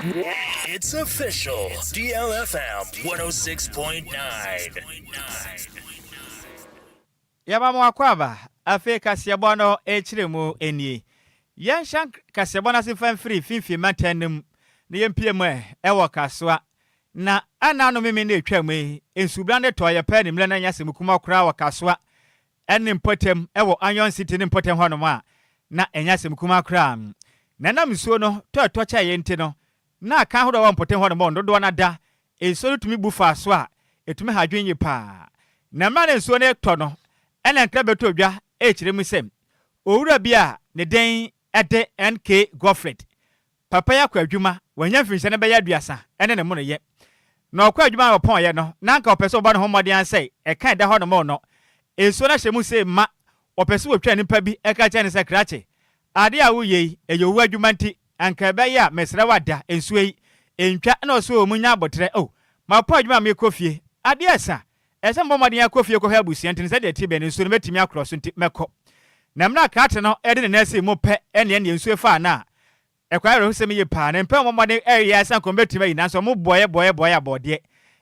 It's official. DLFM 106.9. Yɛma mo akwaaba. Afei kaseɛbɔ no ɛkyerɛ mu nie. Yɛnhyɛ kaseɛbɔ no ase fa mfiri Finfin mantam no mu na yɛmpie mu ɛ ɛwɔ Kasoa. Na ɛna no meme no ɛtwa mu yi, nsubra no tɔ yɛ pɛ ne mmerɛ no anya asɛm kuma koraa wɔ Kasoa ɛne mpɔtam ɛwɔ Iron City ne mpɔtam hɔnom a na ɛnyɛ asɛm kuma koraa. Na ɛnam nsuo no tɔ ɛtɔ kyɛ yɛ nti no, na aka ahodoɔ wɔ mpɔtam hɔnom a dodoɔ no ada nsuo no tumi bu fa so a ɛtumi ha adwene yie paa. Na mmerɛ no nsuo no tɔ no, ɛna nkra bɛtɔ dwa ɛkyerɛ mu sɛ owura bi a ne den ɛde NK Godfred papa yi akɔ adwuma, wɔanya mfirinhyia no bɛyɛ 30 ɛne ne mo no yɛ na ɔkɔ adwuma a ɔpɔn yɛ no, na anka ɔpɛ sɛ ɔbɔ ne ho mmɔden ansɛ ɛka ɛda hɔ nom no nsuo no ahyɛ mu sɛ ma ɔpɛ sɛ wɔtwa nipa bi ɛka kyerɛ ne sɛ, "Krakye, ade a woyɛ yi ɛyɛ owu adwuma, nti anka ɛbɛyɛ a mesrɛ wada nsuo yi ntwa." Na ɔso wɔ mu nya abɔtrɛ o mapɔ adwuma a mekɔ fie adeɛ ɛsa ɛsɛ mbɔ mmɔden akɔ fie kɔhwɛ abusua, nti sɛdeɛ ti bɛn nsuo no mɛtumi akorɔ so nti mɛkɔ. Na mmerɛ krakye no ɛde ne nan si mu pɛ, ɛne ɛne nsuo fa na ɛkwan awerɛhosɛm yie paa na mpɛ wɔn mmɔden ɛyɛ asan kɔn bɛtumi ayi, nanso wɔn bɔɛ bɔɛ bɔɛ abɔdeɛ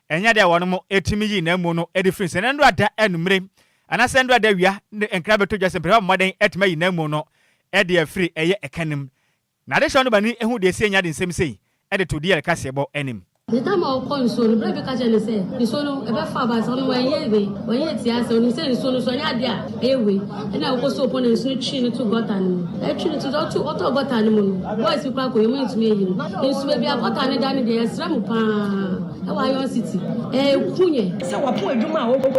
ɛnyɛ deɛ wɔn mo ɛtumi yi na mu no ɛde firi sɛ ɛndo ada ɛnumere anaasɛ ɛndo ada wia ne nkira bɛtɔ dwa sɛ mpɛ mmɔden ɛtumi ayi na mu no ɛde afiri ɛyɛ ɛka nim. Na adehyɛ no bani ehu deɛ esi enya de nsɛm sei ɛde to deɛ kaseɛbɔ anim. Ne tam a ɔkɔ nsuo no, berɛ bi ka kyerɛ ne sɛ nsuo no ɛbɛfa aba sɛ ɔno wɔnyɛ wei, wɔnyɛ tia sɛ ɔnim sɛ nsuo no so ɔnyɛ adeɛ a ɛyɛ wei. Ɛna ɔkɔ so ɔpɔ na nsuo no twi no to gutter no mu, ɛtwi no to ɔto ɔtɔ gutter no mu no, boys bi kora kɔ yɛ mu ntumi ayi no nsu baabi a gutter no da no deɛ. Yɛsrɛ mu paa, ɛwɔ Iron City ɛɛku yɛ. Sɛ wɔpo adwuma a wɔkɔ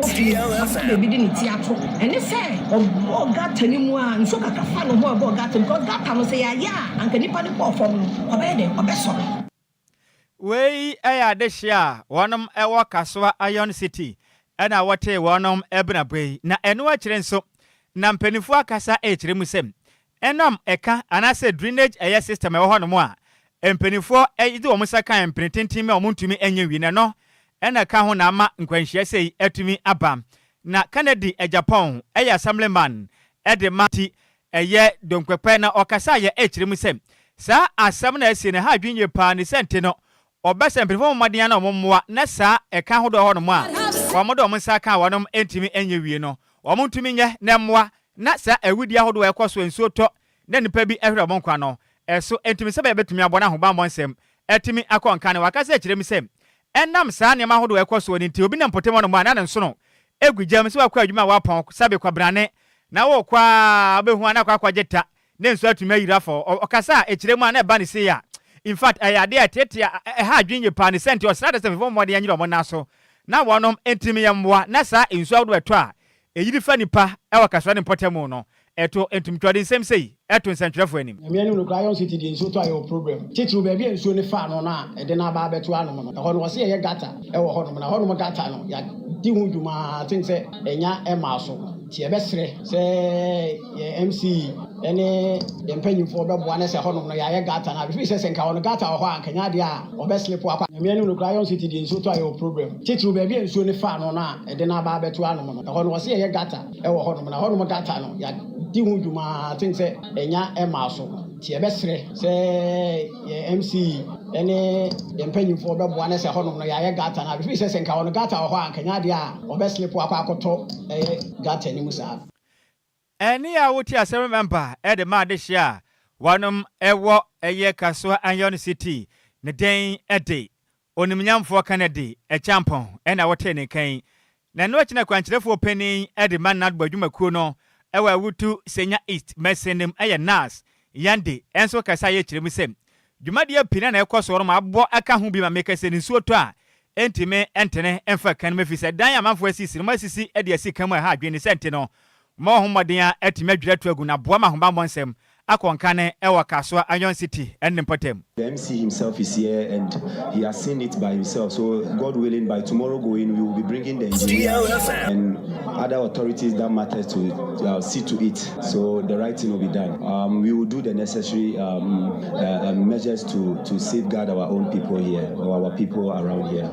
afo baabi de ne ti ato, ɛne sɛ ɔbɔɔ gutter no mu a nsuo kakra fa ne ho a ɛbɔɔ gutter no, because gutter no sɛ yɛayɛ a anka nipa no kɔɔ fam no ɔbɛyɛ dɛ ɔbɛsɔre. Wei ɛyɛ adehye a wɔnom ɛwɔ Kasoa Iron City ɛna wɔte wɔnom ɛbenabɔ yi. Na ɛno akyerɛ nso na mpanimfoɔ akasa ɛkyerɛ mu sɛ ɛnam ɛka anaasɛ drainage ɛyɛ system ɛwɔ hɔnom a mpanimfoɔ ɛde wɔn nsa kan mpene tenten ma wɔn ntumi ɛnyɛ wie na no ɛna ka ho na ama nkwanhyia sɛ ɛtumi aba. Na Kennedy Agyapong ɛyɛ assemblyman ɛde ma ti ɛyɛ Donkpɛpɛ na ɔkasa yɛ ɛkyerɛ mu sɛ saa asɛm na ɛsi ne ha adwene yie paa ne sɛnte no ɔbɛsɛ mpanyinfoɔ mmɔden na wɔn mmoa na saa ɛka ahodoɔ hɔ nom a wɔn de wɔn nsa ka wɔn ntumi nyɛ wie no, wɔn ntumi nyɛ na mmoa na saa awudie ahodoɔ ɛkɔ so nsuo tɔ na nipa bi ɛhwɛ wɔn nkwa no ɛso ntumi sɛ bɛyɛ bɛtumi abɔ n'ahobanbɔ nsɛm ɛtumi akɔ nka ne wakasa akyerɛ mu sɛ ɛnam saa nneɛma ahodoɔ ɛkɔ soɔ no nti obi nam mpɔtam hɔ nom a na ne nsono egu gyam sɛ wakɔ adwuma a wapɔn sabe kwabrane na wɔkɔ a wobɛhu a na akɔ akɔgye ta ne nso atumi ayiri afɔ. Ɔkasa a ɛkyerɛ mu a na ɛba ne sei a, in fact, ɛyɛ adeɛ a ɛteete ɛha adwene yie paa ne sɛ nti ɔsra de sɛ fefo mmɔden anyere ɔmo nan so na wɔnom ntumi yɛ mmoa na saa nsuo ahodoɔ ɛtɔ a ɛyiri fa nipa ɛwɔ Kasoa ne mpɔtam no ɛto ntumtwɔde nsɛm sei ɛto nsɛntwerɛfoɔ anim. Nyame anim no koraa, Iron City deɛ, nsuo tɔ a yɛwɔ problem titiriw baabi a nsuo no fa no no a ɛde no aba abɛto anom no. Ɛhɔ no wɔse yɛyɛ gutter ɛwɔ hɔnom, na hɔnom gutter no yɛadi ho dwuma ten sɛ ɛnya ɛmaa so, nti yɛbɛserɛ sɛ yɛ MC ɛne yɛn mpanyimfoɔ bɛboa ne sɛ hɔnom no yɛayɛ gutter no a bɛfiri sɛ nka hɔ no gutter wɔ hɔ a nkanya adeɛ a ɔbɛslip akɔ. Nyame anim no koraa, Iron City deɛ, nsuo tɔ a yɛwɔ problem titiriw baabi a nsuo no fa no no a ɛde no aba abɛto anom no. Ɛhɔ no wɔse yɛyɛ gutter ɛwɔ hɔnom, na hɔnom gutter no yɛadi ho dwuma ten sɛ ɛnya ɛmaa so, nti yɛbɛserɛ sɛ yɛ MC ɛne yɛn mpanyimfoɔ bɛboa ne sɛ hɔnom no yɛayɛ gutter no a bɛfiri sɛ nka hɔ no gutter wɔ hɔ a nkanya adeɛ a ɔbɛslip akɔ akɔtɔ ɛyɛ gutter no mu saa. Ɛne a wote asɛm member ɛde ma adehye a wɔnom ɛwɔ ɛyɛ Kasoa Iron City ne den ɛde onimnyamfoɔ Kennedy Agyapong ɛna wɔte ne kan. Na ɛno akyi na kwankyerɛfoɔ panin ɛde ma NADMO adwumakuo no ɛwɔ Awutu Senya East mɛsɛnem ɛyɛ Nas Yande ɛnso kasa yɛ kyerɛ mu sɛ dwumadeɛ pii na ɛkɔ so no ma abɔ ɛka ho bi ma meka sɛ ne nsuo tɔ a ɛntumi ɛntene ɛmfa kan mu, ɛfiri sɛ dan amanfoɔ asisi no asisi ɛde asi kan mu a ɛha adwene ne sɛ nte no ma wɔn ho mmɔden a ɛtumi adwira to agu na boa ma ahobammɔ nsɛm akɔ nkane ɛwɔ Kasoa Iron City ɛne mpɔtam. The MC himself is here and he has seen it by himself. So, God willing, by tomorrow going, we will be bringing the engineer and other authorities that matter to see to it. So, the right thing will be done. We will do the necessary measures to safeguard our own people here or our people around here.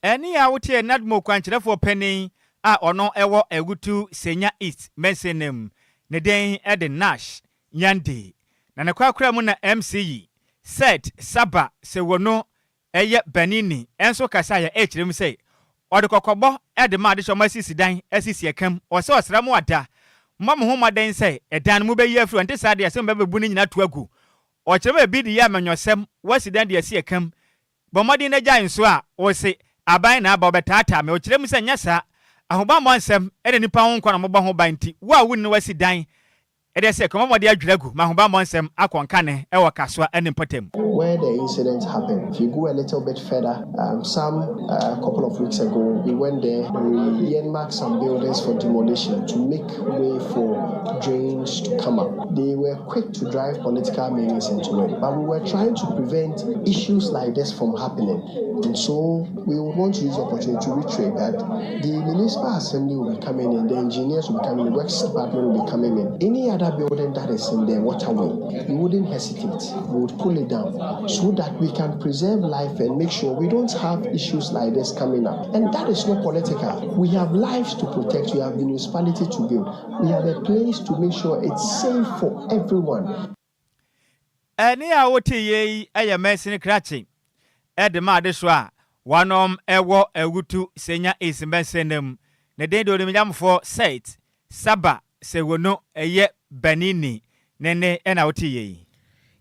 Ɛne a wotie NADMO kwankyerɛfoɔ panin a ɔno ɛwɔ Awutu Senya East mɛnsenem ne den ɛde Nash Yande. Na ne korakora mu na MC yi Seth Saba Sewonu ɛyɛ Beninni nso kasaeɛ ɛrekyerɛ mu sɛ ɔde kɔkɔbɔ de ma adehyɛ wɔn asisi dan asisi ɛkam. Ɔsɛ ɔsra mo ada, mommɔ mo ho mmɔden sɛ ɛdan no mobɛyi afiri hɔ, ɛnte saa deɛ sɛ mobɛbɛbu ne nyinaa ato agu. Ɔkyerɛ mu ebi de yɛ amanyɔsɛm, woasi dan de asi ɛkam, bɔ mmɔden na gyae nso a wose aban na aba ɔbɛtaataa me. Ɔkyerɛ mu sɛ nyɛ saa, ahobammɔ nsɛm ne nnipa ho nkwa na mobɔ ho ban nti wo a wonni no woasi dan Ɛdeɛ sɛ kɔmɔ mmɔde adwiri agu ma ahobammɔ nsɛm akɔ nkane wɔ Kasoa ne mpɔtam. Where the incident happened. If you go a little bit further, um, some uh, couple of weeks ago, we went there, we earmarked some buildings for demolition to make way for drains to come up. They were quick to drive political meanings into it, but we were trying to prevent issues like this from happening. And so we would want to use the opportunity to reiterate that the municipal assembly will be coming in, the engineers will be coming in, the works department will be coming in. Any other building that is in the waterway, we wouldn't hesitate. We would pull it down so that we can preserve life and make sure we don't have issues like this coming up. And that is not political. We have lives to protect, we have municipality to build, we have a place to make sure it's safe for everyone. Ɛnne a wote yei yɛ mansini krakye de ma adesoa a wɔnom wɔ Awutu Senya East mansini no mu. Ne din de Onimnyamfoɔ Seth Saba Sewono yɛ Banini. Ne nne na wote yei.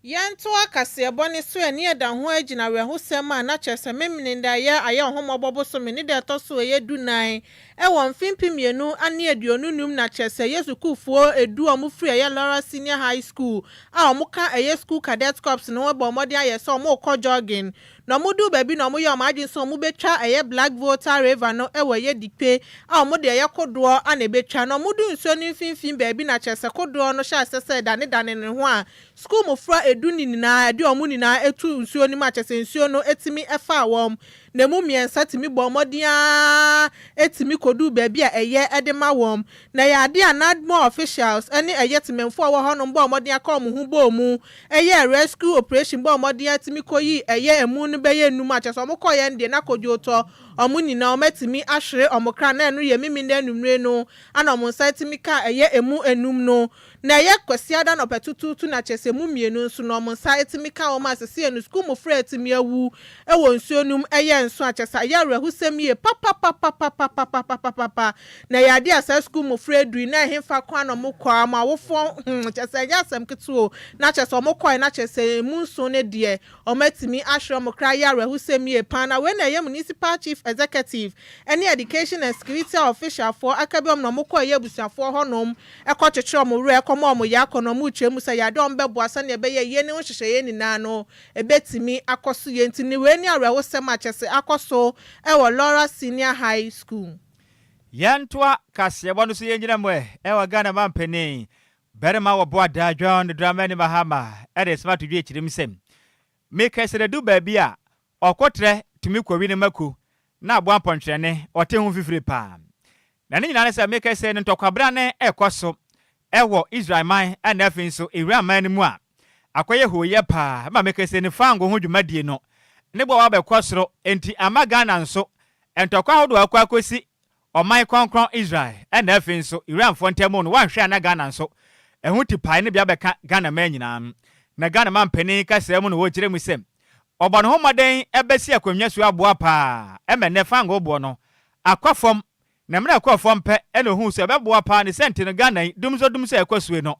Yɛntoa kaseɛbɔ no so ɛ ne yɛda ho agyina awerɛhosɛm a na kyerɛ sɛ Memeneda yɛ ayɛ ɔhommɔbɔ bosome ne da ɛtɔ so ɛyɛ du nan wɔ mfe 2025 na kyerɛ sɛ ɛyɛ sukuufoɔ edu a wɔfiri ɛyɛ Lawra Senior High School a wɔka ɛyɛ School Cadet Corps no ho bɔɔ mmɔden ayɛ sɛ wɔrekɔ jogging na wɔduu baabi na wɔyɛɛ wɔn adwene sɛ wɔbɛtwa ɛyɛ Black Volta River no wɔ ɛyɛ Dikpe a wɔde ɛyɛ kodoɔ na ɛbɛtwa na wɔduu nsuo no mfimfini baabi na kyerɛ sɛ kodoɔ no hyɛɛ aseɛ sɛ ɛdanedane ne ho a sukuu mmofra edu no nyinaa ɛde wɔn nyinaa to nsuo no mu a kyerɛ sɛ nsuo no tumi faa wɔn na emu mmiɛnsa tumi bɔɔ mmɔden ara tumi kɔduu baabi a ɛyɛ de ma wɔn. Na ɛyɛ adeɛ a NADMO officials ne ɛyɛ temanfoɔ a wɔwɔ hɔnom bɔɔ mmɔden aka wɔn ho bɔɔ mu yɛɛ rescue operation bɔɔ mmɔden ara tumi kɔyii ɛyɛ amu no bɛyɛ nnum a kyerɛ sɛ wɔkɔeɛ no deɛ na kodwootɔ wɔn nyinaa wɔatumi ahwere wɔn kra na ɛno yɛ Memeneda anwummere no ana wɔn nsa atumi kaa ɛyɛ emu nnum no. Na ɛyɛ Kwasiada anɔpa tutuutu na kyerɛ sɛ emu mmienu nso no wɔn nsa atumi ka wɔn a seesei no sukuu mmofra atumi awu wɔ nsuo no mu ɛyɛ nso a kyerɛ sɛ ayɛ awerɛhosɛm yie papapapapapapapapapa na ɛyɛ adeɛ a saa sukuu mmofra adui na ɛhefa koraa na wɔkɔ a wɔn awofoɔ hmm kyerɛ sɛ ɛnyɛ asɛm ketewa o na kyerɛ sɛ wɔkɔɛ na kyerɛ sɛ emu nson no deɛ wɔatumi ahwere wɔn kra ayɛ awerɛhosɛm yie paa na wei na ɛyɛ Municipal Chief Executive ne Education and Security Official foɔ aka bi wɔn na wɔkɔɛ yɛ abusuafoɔ hɔnom kɔkyekyere wɔn werɛ kɔma wɔn yɛ akɔ na wɔrekyerɛ mu sɛ ɛyɛ adeɛ a wɔbɛboa sɛdeɛ ɛbɛyɛ yie ne ho nhyehyɛeɛ nyinaa no ɛbɛtumi akɔ so yie nti ne wei ne awerɛhosɛm a kyɛse akɔ so wɔ Lawra Senior High School. Yɛntoa kaseɛbɔ no so yɛngyina mu ɛ wɔ Ghana manpanin barima wɔ Boadaa John Dramani Mahama de nsɛm ato dwa akyire mu sɛ Mekɛsɛrɛ du baabi a ɔkotrɛ tumi kɔwi ne mako na aboa mpɔntwerɛne ɔte ho fifire paa. Na ne nyinaa ne sɛ mekɛsɛrɛ no ntɔkwabra rekɔ so wɔ Israel man na afei nso Iran man no mu a akɔyɛ hooyɛ paa ma mekɛsɛrɛ no fango ho dwumadie no ne boɔ abɛkɔ soro enti ama Ghana nso ntɔkwa ahodoɔ akɔ akɔsi Ɔman kronkron Israel ɛna afei nso Iranfoɔ ntam no woanhwɛ a na Ghana nso ɛho tipae no bi abɛka Ghana man nyinaa. Na Ghana manpanin kasaa mu no wɔkyerɛ mu sɛ ɔbɔ ne ho mmɔden bɛsi akonnwa su aboa paa ma ɛnnɛ fangoo boɔ no akɔ fam na mmerɛ ɛkɔɔ fam pɛ ɛna ohuu sɛ ɛbɛboa paa ne sɛ nti no Ghana yi dumsɔ dumsɔ a ɛkɔ sue no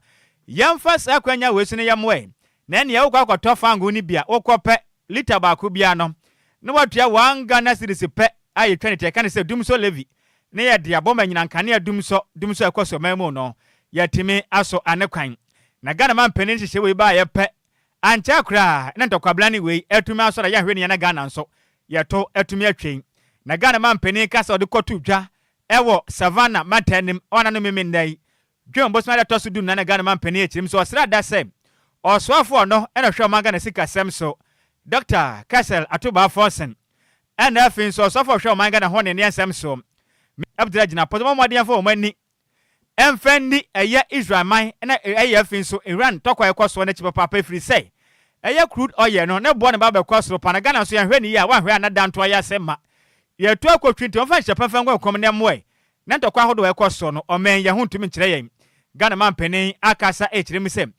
yɛmfa saa akwanya wei so no yɛmmoa yi na ɛneɛ wokɔ akɔtɔ fangoo no bi a wokɔ pɛ Lita baako biara no, na watua one Ghana cedis pɛ a yɛtwa ne ti. Yɛka no sɛ dumsɔ levy na yɛde abɔ ma anyinam nkanea dumsɔ, dumsɔ a ɛkɔ so ɔman mu no, yɛatumi asɔ ane kwan. Na Ghana manpanin nhyehyɛe wei baeɛ pɛ, ankyɛ koraa na ntɔkwabla ne wei atumi asɔre a yɛanhwɛ ne yie na Ghana nso yɛto atumi atwɛn. Na Ghana manpanin kasa a ɔde kɔtoo dwa wɔ Savannah mantam no mu wɔ anano Memeneda yi, Dwen bosome a ɛtɔ so du nnan a Ghana manpanin akyirim so ɔsrɛ da sɛ ɔsoafoɔ ɔno na ɔhwɛ ɔman Ghana sikasɛm so Dɔkta Cassiel Ato Baah Forson ɛna afei nso ɔsoafoɔ ɔhwɛ ɔman Ghana ho ne nneɛ nsɛm so Me Abdullah Jinapor sɛ wɔmmɔ mmɔden mfa wɔn ani mfa nni ɛyɛ Israel man na ɛyɛ afei nso Iran ntɔkwa a ɛkɔ soɔ no akyi papaapa ɛfiri sɛ ɛyɛ crude oil no ne boɔ no ba bɛkɔ soro paa na Ghana nso yɛnhwɛ no yie a wɔanhwɛ a na danto ayɛ asɛm ma yɛtu akɔtwi nti wɔmfa nhyɛ pa mfa ngu ɛkɔm na ɛmmoa Na ntɔkwa ahodoɔ a ɛkɔ soɔ no, ɔman yi, yɛn ho ntumi nkyerɛ yɛn. Ghana manpanin akasa rekyerɛ mu sɛ,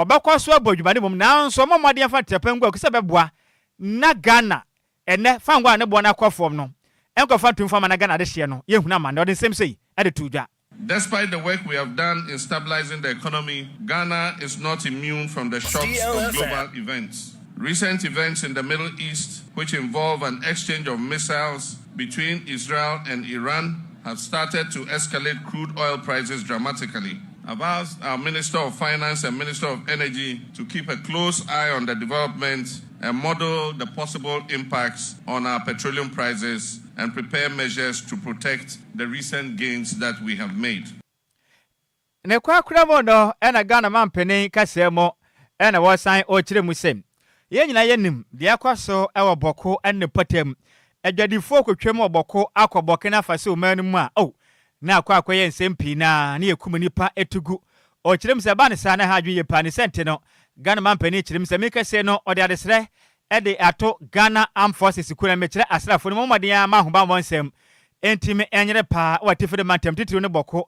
ɔbɛkɔ so abɔ adwuma no mmom, nanso ɔmmɔ mmɔden mfa nteɛpɛ ngu akusa bɛboa na Ghana ɛnnɛ fangoo a ne boɔ no akɔ fam no nkɔfa ntum fa ma na Ghana adehyeɛ no yɛnhunu amane. Ɔde nsɛm sei de too dwa. Despite the work we have done in stabilizing the economy, Ghana is not immune from the shocks of global events. Recent events in the Middle East, which involve an exchange of missiles between Israel and Iran, have started to escalate crude oil prices dramatically. I've asked our Minister of Finance and Minister of Energy to keep a close eye on the developments and model the possible impacts on our petroleum prices and prepare measures to protect the recent gains that we have made. Ne korakora mu no na Ghana mampanin kasaa mu na wɔsan ɔrekyerɛ mu sɛ, Yɛn nyinaa yɛnim deɛ ɛkɔ so wɔ Bawku ne mpɔtam. Adwadifoɔ kɔtwam wɔ Bawku akɔ Burkina Faso man no mu a, oh, na akɔ akɔyɛ nsɛm pii na na yɛkum nnipa tu gu. Ɔkyerɛ mu sɛ ɛba no saa na ɛha adwene yie paa. Ne sɛ nti no, Ghana mampanin kyerɛ mu sɛ, Mekɛseɛ no, ɔde adesrɛ de ato Ghana Armed Forces kuo na mekyerɛ asraafoɔ no mu mmɔden ara ma ahobammɔ nsɛm ntumi nyere paa wɔ Atifi de mantam titiriw ne Bawku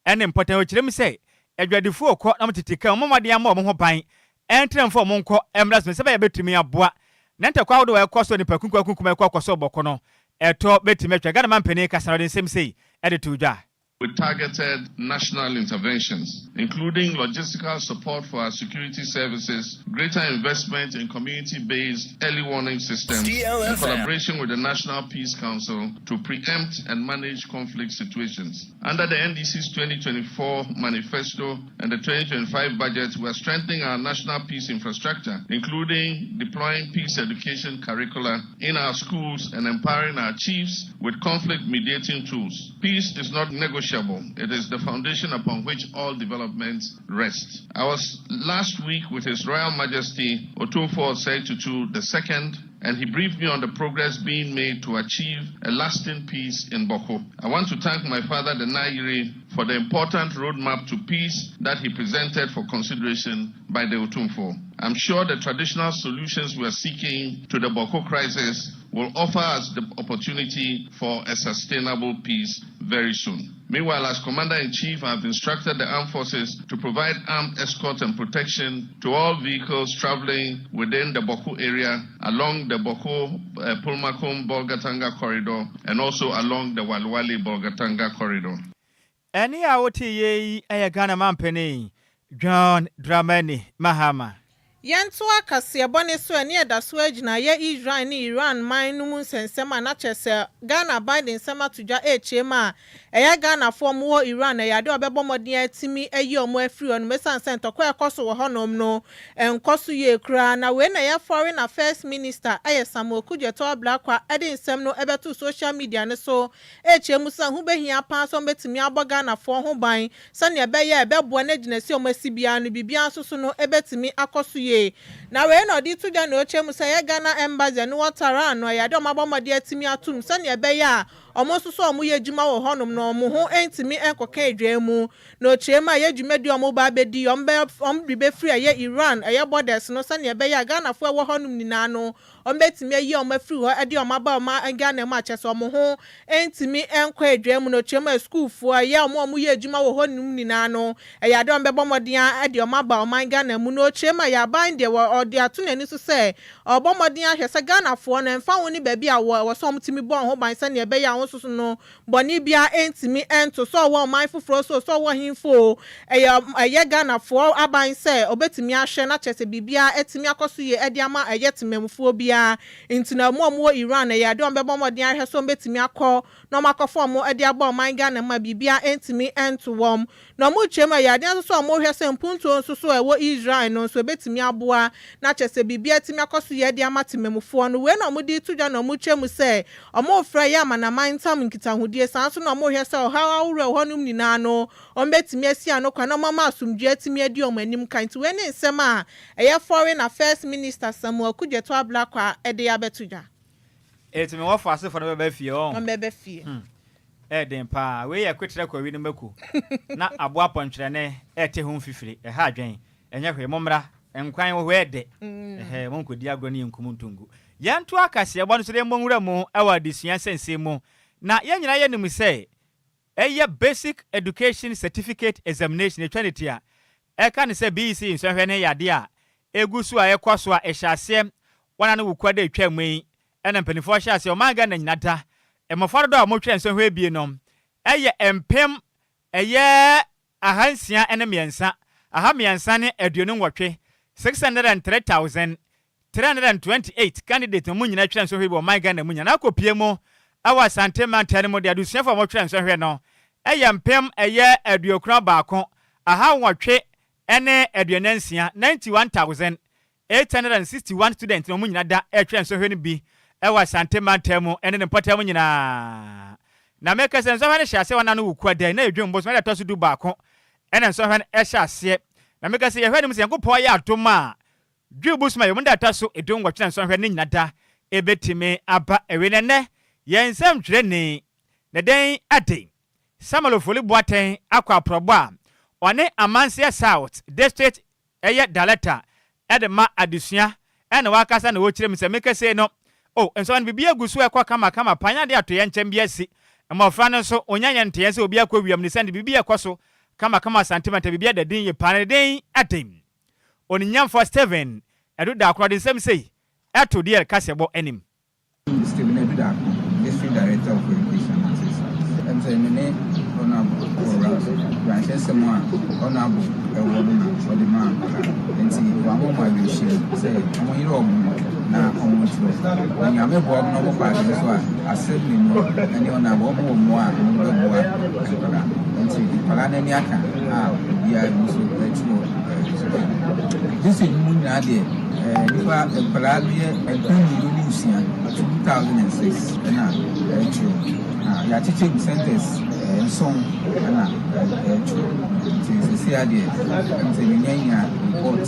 ne mpɔtam. Ɔkyerɛ mu sɛ adwadifoɔ rekɔ na wɔtete kaa mu, wɔmmɔ mmɔden mmɔ wɔn ho ban ntra mfa wɔn nkɔ mmra so sɛ ɛbɛyɛ a ɛbɛtumi aboa na ntɔkwa ahodoɔ a ɛkɔ so nnipa kunkum a ɛkɔ akɔ so wɔ Bawku no ɛtɔ bɛtumi atwa. Ghana mampanin kasa na ɔde nsɛm sei de too dwa. With targeted national interventions, including logistical support for our security services, greater investment in community-based early warning systems, and collaboration with the National Peace Council to preempt and manage conflict situations. Under the NDC's 2024 manifesto and the 2025 budget, we are strengthening our national peace infrastructure, including deploying peace education curricula in our schools and empowering our chiefs with conflict mediating tools. Peace is not negotiable. It is the foundation upon which all development rests. I was last week with His Royal Majesty Otumfuo Osei Tutu II, and he briefed me on the progress being made to achieve a lasting peace in Bawku. I want to thank my father, the Nayiri, for the important roadmap to peace that he presented for consideration by the Otumfuo. I'm sure the traditional solutions we are seeking to the Bawku crisis will offer us the opportunity for a sustainable peace very soon. Meanwhile, as Commander-in-Chief, I have instructed the armed forces to provide armed escort and protection to all vehicles traveling within the Bawku area, along the Bawku Pulmakom Bolgatanga corridor, and also along the Walewale Bolgatanga corridor. Ɛnne a wote yei yɛ Ghana mampanin John Dramani Mahama. Yɛntoa kaseɛbɔ no so ɛne ɛda so agyina yɛ Israel ne Iran man no mu nsɛnsɛm a na kyerɛ sɛ Ghana aban de nsɛm ato dwa ɛrekyerɛ mu a ɛyɛ Ghanafoɔ ɔmo wɔ Iran ɛyɛ adeɛ a ɔbɛbɔ mmɔden atumi ayi ɔmo afiri hɔnom ɛsiane sɛ ntɔkwa a ɛkɔ so wɔ hɔnom no ɛnkɔ so yie koraa. Na wei na ɛyɛ Foreign Affairs Minister, ɛyɛ Samuel Okudzeto Ablakwa, ɛde nsɛm no ɛbɛto social media no so ɛrekyerɛ mu sɛ ho bɛhia paa sɛ ɔmbɛtumi abɔ Ghanafoɔ ho ban sɛnea ɛbɛyɛ a ɛbɛboa no agyina si ɔmo asi biara no, biribiara nso so no ɛbɛtumi akɔ so yie. Na wei na ɔde to dwa na ɔkyerɛ mu sɛ ɛyɛ Ghana Embassy ɛne wɔ Tehran no, ɛyɛ adeɛ a ɔmo abɔ mmɔden atumi atum sɛnea ɛbɛyɛ a ɔmo nso so a ɔmo yɛ adwuma wɔ hɔnom no, ɔmo ho ntumi nkɔka adwa mu. Na ɔkyerɛ mu a ɛyɛ dwumadi a ɔmo ba abɛdi, ɔmo bɛ ɔmo de bɛfiri ɛyɛ Iran ɛyɛ borders no sɛnea ɛbɛyɛ a Ghanafoɔ ɛwɔ hɔnom nyinaa no, ɔmo bɛtumi ayi ɔmo afiri hɔ ɛde ɔmo aba ɔmo Ghana mu akyɛ sɛ ɔmo ho ntumi nkɔ adwa mu. Na ɔkyerɛ mu a sukuufoɔ, ɛyɛ ɔmo a ɔmo yɛ adwuma wɔ hɔnom nyinaa no, ɛyɛ adeɛ a ɔmo bɛbɔ mmɔden ɛde ɔmo aba ɔman Ghana mu. Na ɔkyerɛ mu a yɛ aban deɛ, wɔ ɔde ato n'ani so sɛ ɔbɔ mmɔden ahwɛ sɛ Ghanafoɔ no mfa ho ne baabi a wɔ ɛwɔ sɛ ɔmo tumi bɔ ɔmo ho ban sɛnea ɛbɛyɛ a wɔn nso so no bɔnne biara ntumi nto so ɔwɔ ɔman foforɔ so so ɔwɔ hemfo o, ɛyɛ Ghanafoɔ aban sɛ ɔbɛtumi ahwɛ na kyerɛ sɛ biribiara atumi akɔ so yie ɛde ama ɛyɛ temamufoɔ biara. Nti na ɔmo a ɔmo wɔ Iran, ɛyɛ adeɛ a ɔmo bɛbɔ mmɔden ahwɛ sɛ ɔmo bɛtumi akɔ na ɔmo akɔfa ɔmo ɛde aba ɔman Ghana mu a biribiara ntumi nto wɔn. Na ɔmo kyerɛ mu, ɛyɛ adeɛ nso so a ɔmo hwɛ sɛ mpuntuo nso so a ɛwɔ Israel no nso ebɛtumi aboa na kyerɛ sɛ biribiara atumi akɔ so yie ɛde ama temamufoɔ no. Wei na ɔmo de to dwa na ɔmo kyerɛ mu sɛ ɔmo frɛ yɛ amanaman ntam nkitahodie, saa nso na ɔmo hwɛ sɛ ɔhaw ahorow a ɛwɔ hɔnom nyinaa no, ɔmo bɛtumi asi ano kwan na ɔmo ama asomdwe atumi adi ɔmo anim kan. Nti wei ne nsɛm a ɛyɛ Foreign Affairs Minister Samuel Okudzeto Ablakwa ɛde abɛto dwa. Ɛtumi wɔfɔ asefoɔ no bɛba fie ɔ. Ɔmo bɛbɛ fie. Ɛɛden paa. Wei yɛ kwetrɛ kɔwi no mako na aboa pɔntwerɛne ɛte ho mfifiri ɛha adwɛn. Ɛnyɛ hwee, mommra, nkwan wɔ hɔ ɛdɛ. Ɛhɛ, monkɔdi agorɔ ne yɛnkum ntongu. Yɛnto akaseɛbɔ no so de mmɔ nwura mu ɛwɔ adesua nsɛnsɛm mu. Na yɛn nyinaa yɛnim sɛ ɛyɛ Basic Education Certificate Examination, ɛtwa ne ti a Ɛka ne sɛ BEC nsɔhwɛ no yɛ adeɛ a ɛgu so a ɛkɔ so a ɛhyɛ aseɛ wɔn ano Wukuada a ɛtwa mu yi ɛna mpanimfoɔ hyɛ aseɛ. Ɔman Ghana nyina da mmɔfra dodoɔ a wɔtwerɛ nsɔhwɛ ebie no ɛyɛ mpem ɛyɛ 603, 328, 603,328 candidate na wɔn nyinaa twerɛ nsɔhwɛ bi wɔ ɔman Ghana mu nyinaa. Na akɔpie mu ɛwɔ Asante mantam no mu de, adesuafoɔ a wɔtwerɛ nsɔhwɛ no ɛyɛ mpem ɛyɛ 91 846, 91,861 students na wɔn nyinaa da ɛtwerɛ nsɔhwɛ no bi ɛwɔ Asante mantam mu ɛne ne mpɔtam nyinaa. Na mɛka sɛ nsɔhwɛ no hyɛ aseɛ wɔn ano Wukuada na edwom bosome ɛda ɛtɔ so 11 ɛna nsɔhwɛ no ɛhyɛ aseɛ. Na mɛka sɛ yɛhwɛ no mu sɛ Nyankopɔn ayɛ adom a, Dwi bosome a yɛwɔ mu da ɛtɔ so 18 na nsɔhwɛ no nyina da ɛbɛtumi aba awie. Na ɛnnɛ yɛn nsɛmtwerɛni ne den ade Samuel Ofori Boateng akɔ aprɔbɔ a ɔne Amanseɛ South District ɛyɛ Director ɛde ma adesua ɛna wakasa na wɔkyerɛ mu sɛ meka sei no o, nsɔhwɛ no biribi agu so ɛkɔ kamakama paa, nyɛ adeɛ ato yɛn nkyɛn bi asi. Mmɔfra no nso onya yɛn nteɛ sɛ obi akɔ wiem ne sɛnde biribi ɛkɔ so kamakama. Asante Mantam biribi ada din yie paa. Ne den ade Oninyamfoɔ Stephen Adu Darko de nsɛm sei ɛto DL kaseɛbɔ anim. Stephen Adu Darko, District Director of Education, Amansie South. Sɛ me ne Honorable kɔɔ rounds, nkuranhyɛsɛm a Honorable ɛwɔ no na ɔde maa nkwadaa, nti wama ɔmo awerɛhyɛm sɛ ɔmo yere ɔmo ho na ɔmo ntwerɛ na Nyame boa ɔmo na ɔmo pass nso a, assembly no ɛne Honorable ɔmo wɔ mmoa a ɔmo de bɛboa nkwadaa. Nti nkwadaa no ani aka a obiara bi nso ɛtwerɛ ɛɛ district mu nyinaa deɛ, nipa nkwadaa bɛyɛ 2006, 2006 ɛna ɛtwerɛ, na yɛakyekyɛ mu centers 7 ɛna ɛtwerɛ. Nti sisi adeɛ ɛm sɛ yɛnya nya report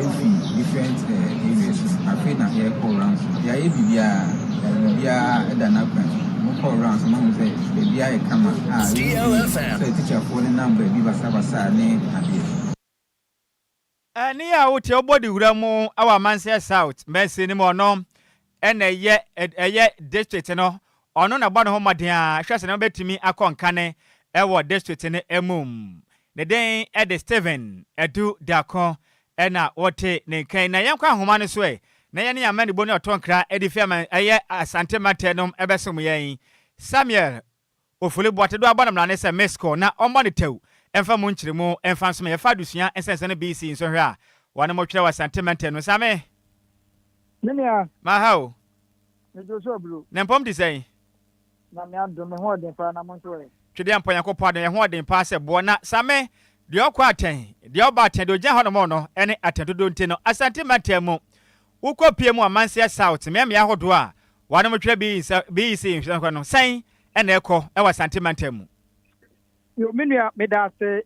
efi different areas. Afei na yɛrekɔ rounds, yɛayɛ biribiara, biribiara ɛda n'akwan. Mokɔ rounds mo ho sɛ baabi ayɛ kama a DLFM. sɛ tikyafoɔ ne nam baabi basabasa ne adeɛ. Ɛne a wotie wobɔ de wura mu awɔ Amanseɛ South mɛnsi no mu, ɔno ɛna ɛyɛ district no, ɔno na bɔ ne ho mmɔden a hwɛ sɛ ne wobɛtumi akɔ nkane ɛwɔ district no mu. Ne den ɛde Stephen Adu Darko ɛna wɔte ne nkan. Na yɛnkɔ ahoma no so ɛ na yɛne yɛn amanibɔ ne ɔtɔ nkra ɛde fi ama ɛyɛ Asante mantam no ɛbɛsom yɛn Samuel Ofori Boate do abɔ no mmara ne sɛ miss call na ɔmmɔ ne tɛw ɛmfa mu nkyerɛmu ɛmfa nso ma yɛfa adesua nsɛnsɛn no BECE nsɔhwɛ a wɔne mo twerɛ wɔ Asante mantam no. Same. Me nua. Maha o. Medwo so aburo. Ne mpɔm te sɛn? Na me adom, me ho ɔden paa, na mo nso ɛ? Twedeɛ mpɔ Nyankopɔn adom, yɛ ho ɔden paa sɛ boɔ. Na Same deɛ, ɔkɔ atɛn deɛ, ɔba atɛn deɛ, ogyina hɔ nom no ɛne atɛn dodo. Nti no Asante mantam mu wokɔ pie mu Amanseɛ South mmeammea ahodoɔ a wɔne mo twerɛ BECE nhwɛ no, sɛn ɛna ɛkɔ ɛwɔ Asante mantam mu? Yo, me nua, meda ase.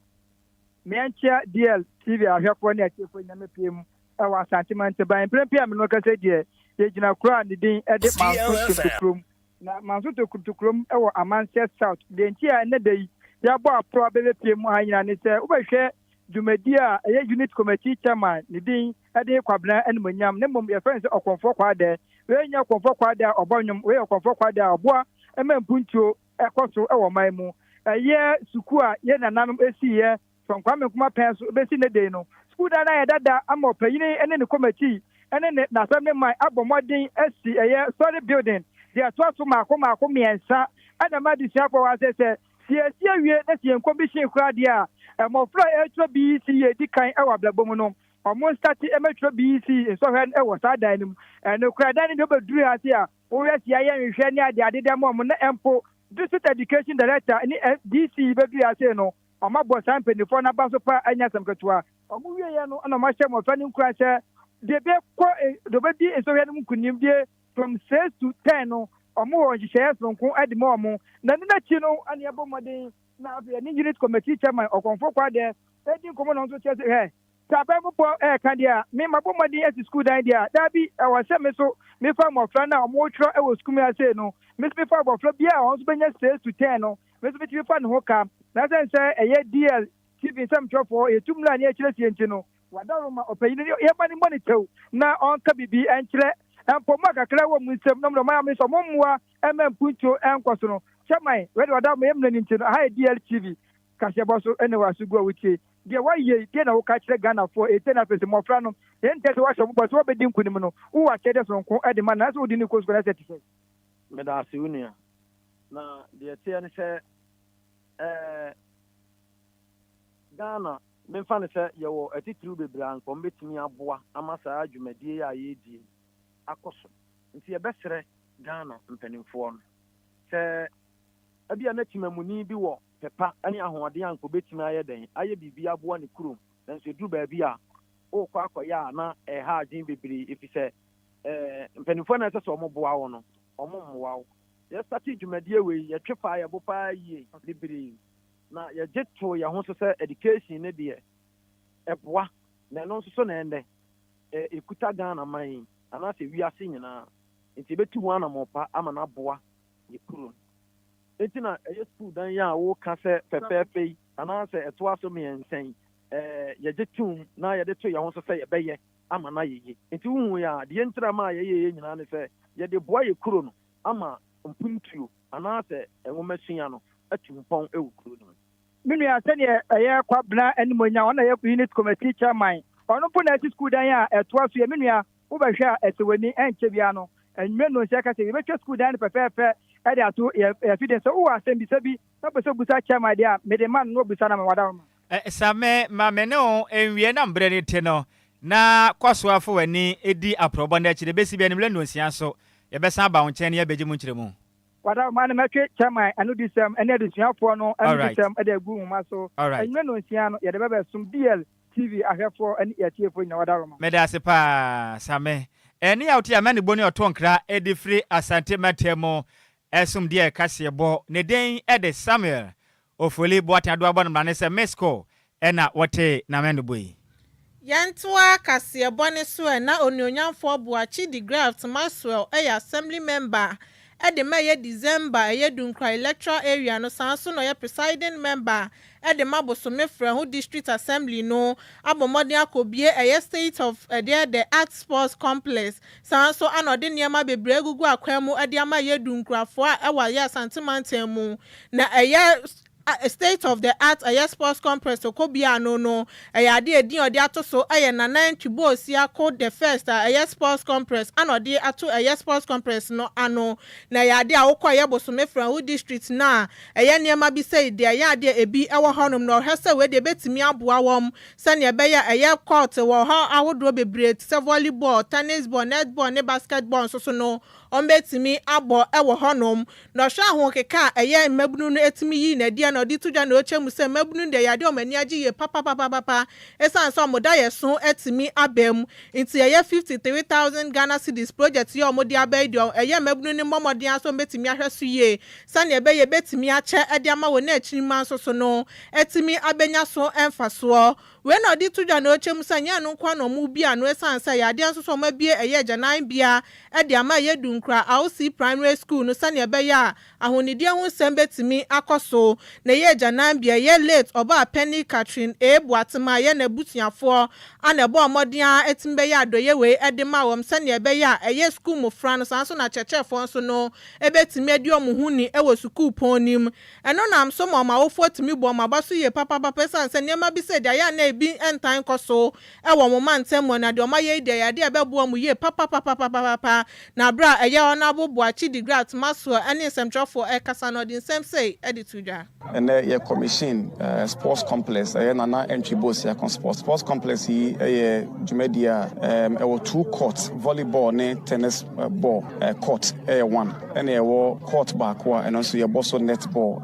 Meɛnkyia DL TV ahwɛfoɔ ne atiefoɔ nyinaa. Mepie mu ɛwɔ Asante mantam ban mprempren a me no kasa deɛ, yɛgyina kuro a ne din ɛde Manso Totokurom. Na Manso Totokurom ɛwɔ Amanseɛ South deɛ, nti a ɛnɛ da yi yɛabɔ aporɔ abɛbɛpie mu ha nyinaa ne sɛ wobɛhwɛ dwumadi a ɛyɛ unit committee chairman ne din ɛde Kwabena Animonyam, ne mmom yɛfrɛ no sɛ Ɔkɔmfoɔ Kwaadɛ. Wei nyɛ Ɔkɔmfoɔ Kwaadɛ a ɔbɔ nnwom, wei yɛ Ɔkɔmfoɔ Kwaadɛ a ɔboa ma mpuntuo ɛkɔ so ɛwɔ ɔman mu. Ɛyɛ sukuu a yɛn nananom esiiɛ from Kwame Nkrumah pɛn so bɛsi ne den no, sukuu dan no ayɛ dada ama ɔpanyin ne ne committee ne ne n'asɛm ne man abɔ mmɔden asi ɛyɛ story building deɛ ɛtoa so mmaako mmaako mmiɛnsa, ɛna ma adesuafoɔ wɔ ase sɛ siesie awie na si yɛn kɔmbihyɛn koraa deɛ a, mmɔfra a ɛretwerɛ BECE yɛ di kan ɛwɔ abrabɔ mu no, ɔmo start ɛmɛtwerɛ BECE nsɔhwɛ ɛwɔ saa dan no mu. Ɛno kora dan no deɛ, wobɛduru ase a woyɛ si ayɛ nhwehwɛ ne ade ade dɛm ɔmo, na mpo district education director ne DC bɛduru ase no, ɔmo abɔ saa mpanimfoɔ n'aba so pa. Anya asɛm ketewa ɔmo wieɛ no, ɛna ɔmo ahyɛ mmɔfra no nkura sɛ deɛ bɛkɔ deɛ ɔbɛdi nsɔhwɛ no mu nkunimdie from 6 to 10 no, ɔmo wɔ nhyehyɛeɛ soronko ɛde ma ɔmo. Na ne n'akyi no, ɛna ɛbɔ mmɔden na afei ɛne unit committee chairman Ɔkɔnfo Kwadeɛ ɛdi nkɔmɔ, na ɔno nso kyerɛ sɛ hɛ sɛ abɛn mo bɔ ɛɛka deɛ a, me ma bɔ mmɔden asi sukuu dan deɛ a, daabi, ɛwɔ sɛ me so mefa mmɔfra no a ɔmo twerɛ ɛwɔ sukuu mu ase no, me so mefa abɔfra bi a ɔno nso bɛnya 6 to 10 no, me nso metumi fa ne ho ka. Na sɛ ɛyɛ DL TV nsɛmtwerɛfoɔ yɛtu mmira ne yɛkyerɛ sie nti no, wadaro ma ɔpanyin no yɛma ne mmɔ ne kyɛw na ɔnka biribi ɛnkyerɛ mpɔmu a kakra wɔ mu nsɛm na ɔmo ɔmo ayɛ sɛ ɔmo mmoa ɛma mpuntuo ɛnkɔ so no. Chairman wɛde wada mo yɛ mmerɛ no nti no, aha yɛ DLTV kaseɛbɔ so ɛna wɔ aso gu a wotie. Deɛ woayɛ yi, deɛn na woka kyerɛ Ghanafoɔ? Ɛsei na afei nso mmɔfra no, yɛntɛ sɛ woahyɛ wɔn bɔ sɛ wɔbɛdi nkonim no, wowɔ akyɛdeɛ sononko de ma no, anaasɛ wode no rekɔ sukuu anaasɛ ɛte sɛn? Meda ase wo nua. Na deɛ ɛteɛ ne sɛ ɛɛ Ghana memfa no sɛ yɛwɔ atitiriw bebree a anka wɔbɛtumi aboa ama saa dwumadie yi a yɛredie yi akɔ so. Nti yɛbɛsrɛ Ghana mpanimfoɔ no sɛ ebia na temamuni bi wɔ pɛ pa ne ahoɔden a anka ɔbɛtumi ayɛ dɛn ayɛ biribi aboa ne kurom nanso ɛduru baabi a worekɔ akɔyɛ a na ɛha adwene bebree efisɛ ɛɛ mpanimfoɔ na ɛsɛ sɛ wɔboa wo no wɔmmoa wo. Yɛstate dwumadie wei yɛtwe faa yɛbo paa yie bebree na yɛgye too yɛn ho so sɛ education no deɛ ɛboa na ɛno nso so na ɛnnɛ ɛkuta Ghana man yi anaasɛ wiase nyinaa nti yɛbɛtu ho anammɔn pa ama no aboa yɛ kuro no. Enti na ɛyɛ sukuu dan yi a woka sɛ fɛfɛɛfɛ yi anaasɛ ɛtoa so mmiɛnsa yi yɛgye toom na yɛde to yɛn ho so sɛ yɛbɛyɛ ama no ayɛ yie. Enti wohui a, deɛ ntira maa yɛyɛeɛ nyinaa ne sɛ yɛde boa yɛ kuro no ama mpuntuo anaasɛ nwomasua no atu mpɔn wɔ kuro no mu. Me nua, sɛdeɛ ɛyɛ Kwabena animuonyam, ɔno na ɛyɛ Unit Committee Chairman, ɔno mpo na asi sukuu dan a ɛtoa so yi. Me nua, wobɛhwɛ a ɛsɛ w'ani, ɛnkyɛ biara no, anwummerɛ nnɔnsia ka sɛ yɛbɛtwa sukuu dan no fɛfɛɛfɛ de ato yɛn afidie. Sɛ wowɔ asɛmbisa bi na wopɛ sɛ wobisa Chairman deɛ a, mede ma no na wabisa no ama me. Wadaworoma. Sa me ma me ne wo nwie na mbrɛ no tse no, na kɔ so ara fa w'ani di aprɔwbɔ no ekyir. Ebesi bi anwummerɛ nnɔnsia nso, yɛbɛsan aba wo nkyɛn na yɛabegye mu nkyerɛmu. Wadaworoma no, mɛtwe chairman anodisɛm ne adesuafoɔ no anodisɛm de agu nwoma so. Anwummerɛ nnɔnsia no, yɛde bɛbɛsom DL TV ahwɛfoɔ ne atiefoɔ nyinaa. Wadaworoma. Meda ase paa, Same. Ɛne a wote amanibɔ ne ɔtɔ nkra de firi Asante mantam mu som deɛ kaseɛbɔ. Ne din de Samuel Ofoli Boateng Adoa bɔ no mmara ne sɛ Miss Call ɛna wɔte n'amanibɔ yi. Yɛntoa kaseɛbɔ no so ɛ, na Onuonyamfoɔ Boakye De Graft Maxwell yɛ Assembly Member de ma ɛyɛ December ɛyɛ Dunkwa Electoral Area no saa nso na ɔyɛ Presiding Member de ma Bosome Frɛho District Assembly no abɔ mmɔden akɔbue ɛyɛ State of ɛdeɛ the Art Sports Complex Saa ara nso na ɔde nneɛma bebree agugu akwan mu de ama yɛn Dunkurafoɔ a ɛwɔ yɛn Asante mantam mu. Na ɛyɛ state of the art ɛyɛ sports complex ɔkɔbue ano no, ɛyɛ adeɛ a edin a ɔde ato so yɛ Nana Antwi Boasiako the first a ɛyɛ sports complex ana ɔde ato ɛyɛ sports complex no ano. Na ɛyɛ adeɛ a wokɔ ɛyɛ Bosome Freho district no a ɛyɛ nneɛma bi sei deɛ ɛyɛ adeɛ a ebi wɔ hɔnom na ɔhwɛ sɛ wei deɛ ɛbɛtumi aboa wɔn Sɛnea ɛbɛyɛ a ɛyɛ kɔɔt wɔ hɔ ahodoɔ bebree te sɛ volleyball, tennis ball, netball ne basketball nso so no, wɔbɛtumi abɔ wɔ hɔnom. Na ɔhwɛ ahokeka a ɛyɛ mmabunu no tumi yi no adi a na ɔde to dwa na ɔkyɛ mu sɛ mmabunu no deɛ ɛyɛ adeɛ a wɔn ani agye yie papapapapa ɛsiane sɛ wɔn daeɛso atumi aba mu nti ɛyɛ 53,000 Ghana cedis project yi a wɔde aba yi deɛ ɛyɛ mmabunu no mmɔ mmɔden ara sɛ wɔbɛtumi ahwɛ so yie sɛnea ɛbɛyɛ ɛbɛtumi akyɛ de ama wɔn ne akyiri nso so no atumi abɛnya so mfasoɔ. Wei na ɔde to dwa na ɔkyɛ mu sɛ ɛnyɛ ɛno nko ara na wɔrebue ano ɛsiane sɛ ɛyɛ adeɛ nso sɛ wɔabue ɛyɛ agyananbea de ama ɛyɛ Dunkra Ausi Primary School no sɛdeɛ ɛbɛyɛ a ahonidie ho nsɛm bɛtumi akɔ so. Na ɛyɛ agyananbea ɛyɛ late Ɔbaapanin Catherine A. Boatema ɛyɛ n'abusuafoɔ a na ɛbɔɔ mmɔden ara atumi bɛyɛ adɔeɛ wei de maa wɔn sɛdeɛ ɛbɛyɛ a ɛyɛ sukuu mmofra no saa nso na akyerɛkyerɛfoɔ nso no bɛtumi adi wɔn ho ni wɔ sukuupɔn no mu. Ɛno nam so ma wɔn awofoɔ tumi bɔ wɔn aba so yie papapapa ɛsiane sɛ nneɛma bi sɛ deɛ ayɛ a na ebi ntaa nkɔ so wɔ wɔn mantam mu na deɛ wɔayɛ yi deɛ ɛyɛ adeɛ a ɛbɛboa wɔn yie papapapapapa. Na berɛ a ɛyɛ Honourable Boakye Degraft Maxwell ne nsɛmtwerɛfoɔ rekasa no ɔde nsɛm sei de to dwa. Ɛnnɛ yɛ commission sports complex, ɛyɛ Nana Antwi Boasiako Sports. Sports complex yi yɛ dwumadie a ɛwɔ two courts, volleyball ne tennis ball court ɛyɛ one. Ɛna yɛwɔ court baako a ɛno nso yɛbɔ so netball,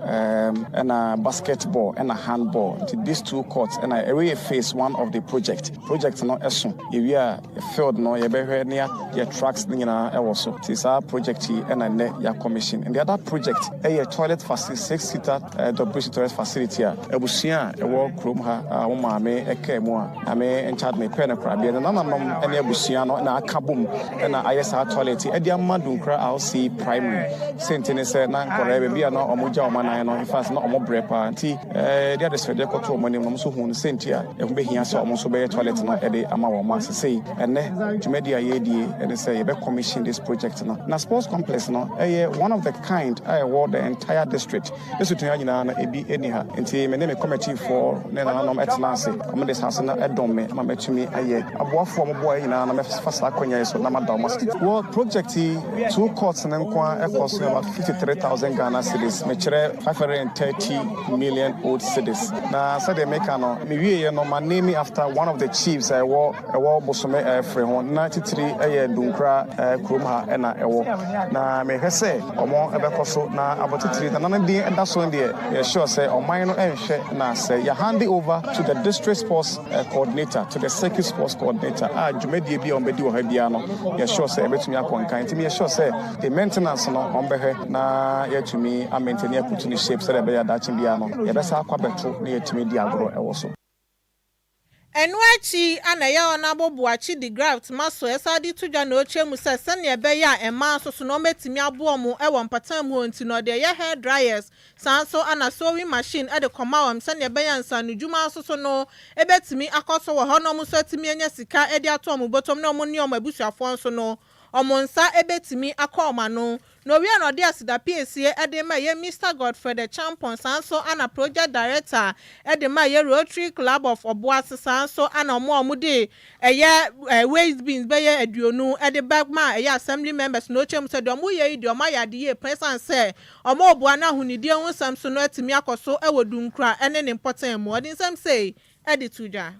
ɛna basketball, ɛna handball. Nti these two courts ɛna ɛwei yɛ phase one of the project. Project no ɛso, yɛwie a field no yɛbɛhwɛ ne yɛ tracks no nyinaa ɛwɔ so. Nti saa project yi ɛna nnɛ yɛ commission. And the other project ɛyɛ toilet facility, six seater WC toilet facility a abusua a ɛwɔ kurom ha a wɔn maame ɛkaa mu a Nyame nkyɛ ade mepɛɛ no korabea. Ne nananom ne abusua no na aka bom na ayɛ saa toilet yi de ama Dunkra RC Primary. Sɛ nti ne sɛ na nkɔraa baabi a na wɔn gya wɔn anan no, in fact na wɔn brɛ paa nti yɛde adesrɛdeɛ kɔto wɔn anim na wɔn nso huu no sɛ nti a. ɛho bɛhia sɛ wɔn nso bɛyɛ toilet no de ama wɔn a sesei ɛnnɛ dwumadi a yɛredie ne sɛ yɛbɛ commission this project no. Na sports complex no ɛyɛ one of the kind a ɛwɔ the entire district ne Sutua nyinaa no ebi nni ha nti me ne me committee foɔ ne nananom tena ase wɔn de asase no dom me ama matumi ayɛ. Aboafoɔ a wɔboaeɛ nyinaa no mɛfa saa akwanya yi so na mada wɔn ase. Wɔ project yi two courts no nko ara ɛkɔ so about 53,000 Ghana cedis mekyerɛ 530 million old cedis. Na sɛdeɛ meka no, mewieɛ no, ma name after one of the chiefs a ɛwɔ ɛwɔ Bosome Ɛfre ho, na titiri ɛyɛ Dunkra kurom ha ɛna ɛwɔ. Na mehwɛ sɛ wɔn ɛbɛkɔ so, na abɔtitiri nana no din ɛda so no deɛ, yɛ sure sɛ ɔman no ɛnhwɛ na sɛ yɛ hande over to the district sports coordinator, to the circuit sports coordinator a dwumadie bi a wɔn bɛdi wɔ ha biara no, yɛ sure sɛ ɛbɛtumi akɔ nkan. Nti meyɛ sure sɛ the maintenance no wɔn bɛhwɛ na yɛatumi a maintain aputu ne shape sɛdeɛ ɛbɛyɛ a daakye biara no yɛbɛsan akɔ abɛto na yɛatumi di agorɔ wɔ so. Ɛno akyi a na ɛyɛ Honourable Boakye de Graft ma so ɛsan de to dwa na ɔkyerɛ mu sɛ sɛnea ɛbɛyɛ a mmaa nso so no wɔbɛtumi aboa wɔn wɔ mpɔtam hɔ nti no ɔde ɛyɛ hair dryers saa nso na sewing machine de kɔma wɔn sɛnea ɛbɛyɛ a nsaanodwuma nso so no bɛtumi akɔ so wɔ hɔ na wɔn nso atumi anya sika de ato wɔn bɔtɔm na wɔn ne wɔn abusuafoɔ nso no wɔn nsa bɛtumi akɔ wɔn ano. Na owie na ɔde aseda piesie de rema ɛyɛ Mister Godfred Acheampong, saa nso na Project Director de ma ɛyɛ Rotary Club of Obuasi, saa nso na wɔn a wɔde ɛyɛ waste bins bɛyɛ 20 de ba ma ɛyɛ Assembly members na ɔkyerɛ mu sɛ deɛ wɔyɛ yi deɛ wɔayɛ ade yie paa ɛsiane sɛ wɔreboa na ahonidie ho nsɛm so no atumi akɔ so wɔ Dunkwa ne ne mpɔtam mu. Ɔde nsɛm sei de to dwa.